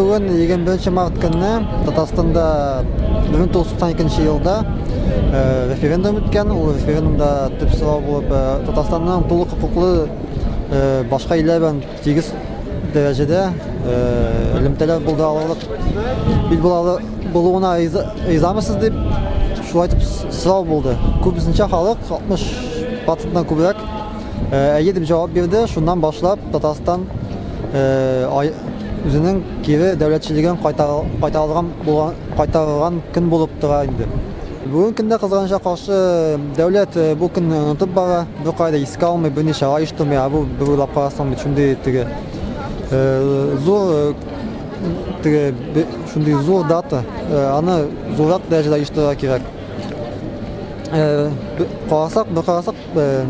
Бүген 21 март көнне Татарстанда 1992 елда референдум үткән. Ул референдумда төп сорау булып Татарстанның тулы хокуклы башка илләр белән тигез дәрәҗәдә элемтәләр булдыра алырлык ил була булуына ризамысыз дип шулай итеп сорау булды. Күбесенчә халык 60 проценттан күбрәк әйе дип җавап бирде. Шуннан башлап Татарстан үзенең кире дәүләтчелеген кайтарылган булган кайтарылган көн булып тора инде. Бүгенге көндә кызганычка каршы дәүләт бу көнне онытып бара, беркая да искә алмый, берни чара оештырмый, ә бу бер уйлап карасаң бит шундый теге зур теге шундый зур дата, аны зуррак дәрәҗәдә оештырырга кирәк. Карасак, бер карасак,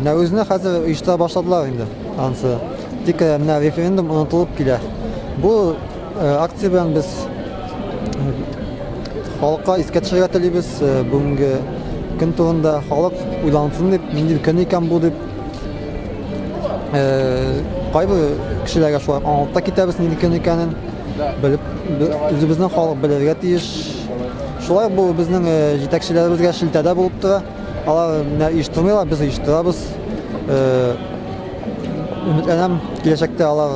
Нәүрүзне хәзер оештыра башладылар инде анысы. Тик менә референдум онытылып килә. Бу акция белән без халыкка искә төшерергә телибез бүгенге көн турында, халык уйлансын дип, нинди көн икән бу дип. Кайбер кешеләргә шулай аңлатып та китәбез нинди көн икәнен. Белеп, үзебезнең халык белергә тиеш. Шулай бу безнең җитәкчеләребезгә шелтә дә булып тора. Алар менә оештырмыйлар, без оештырабыз. Өметләнәм, киләчәктә алар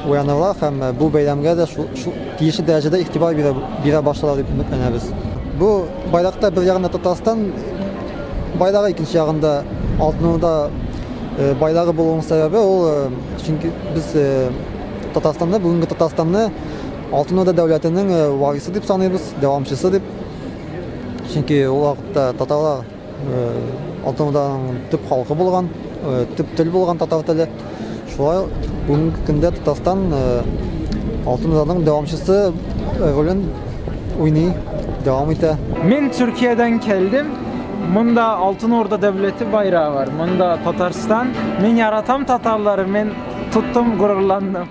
уянырлар һәм бу бәйрәмгә дә тиешле дәрәҗәдә игътибар бирә башларлар дип өметләнәбез. Бу байракта бер ягында Татарстан байрагы, икенче ягында Алтын Урда байрагы булуының сәбәбе ул, чөнки без Татарстанны, бүгенге Татарстанны Алтын Урда дәүләтенең варисы дип саныйбыз, дәвамчысы дип. Чөнки ул вакытта татарлар Алтын Урданың төп халкы булган, төп тел булган татар теле. Шулай бүгенге көндә Татарстан Алтын Урданың дәвамчысы ролен уйный, дәвам итә. Мин Төркиядән килдем. Монда Алтын Урда дәүләте байрагы бар. Монда Татарстан. Мин яратам татарлары, мин тоттым, горурландым.